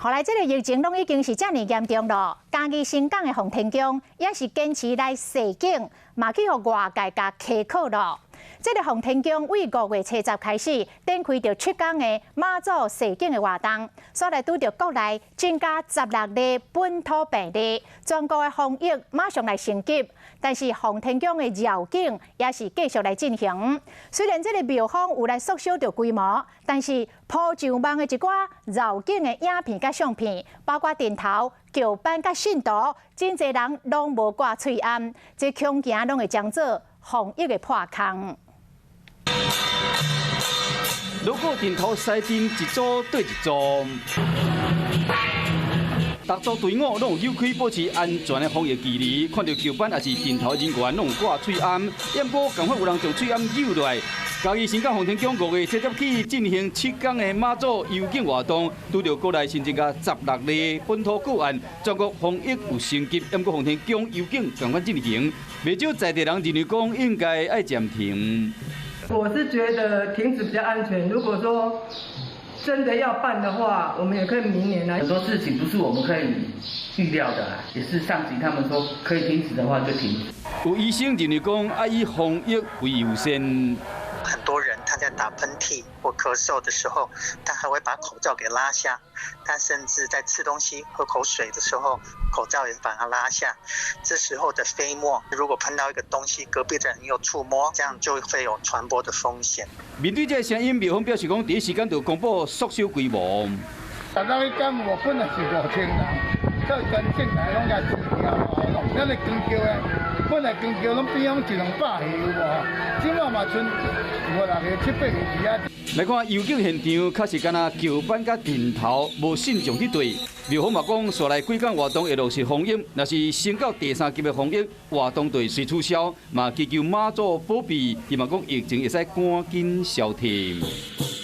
後來這个疫情攏已經是遮爾嚴重咯，嘉義新港的奉天宮也是堅持來示警，嘛去予外界共稽考咯。這个奉天宮對5月70開始展開著7天的媽祖示警的活動，煞來拄著國內增加16例本土病例，全國的防疫馬上來升級。但是奉天宮的繞境也是繼續來進行。雖然這个廟方有來縮小著規模，但是鋪上網的一寡繞境的影片佮相片，包括陣頭、轎班佮信徒，真濟人攏無掛喙罨，這恐驚攏會將做防疫的破空。鑼鼓陣頭獅陣一組對一組，逐組隊伍攏有扭開保持安全的防疫距離，看著轎班抑是陣頭人員攏有掛喙罨，毋過仝款有人將喙罨扭落來。嘉義新港奉天宮5月70起進行7天的媽祖遊境活動，拄著國內新增加16例本土個案，全國防疫有升級，毋過奉天宮遊境仝款進行，袂少在地人認為講應該愛暫停。我是覺得停止比較安全。如果說真的要辦的話，我們也可以明年來。很多事情不是我們可以預料的，也是上級他們說可以停止的話就停止。有醫生認為講，愛以防疫為優先。很多人他在打噴嚏或咳嗽的時候，他還會把口罩給拉下。他甚至在吃東西、喝口水的時候，口罩也把它拉下。這時候的飛沫如果噴到一個東西，隔壁的人又觸摸，這樣就會有傳播的風險。面對這個聲音，廟方表示講，第一時間就公布縮小規模。逐日去檢有本來是5000人，所以全省來攏共辭掉，咱的扛轎的，本來扛轎攏變講一兩百個有無？這馬嘛賰五六個、七八個佇遐。來看遊境現場，確實敢若轎班佮陣頭無信眾佇對。廟方嘛講，紲來幾工活動會落實防疫，若是升到第三級的防疫活動，就會隨取消。嘛祈求媽祖保庇，希望講疫情會使趕緊消退。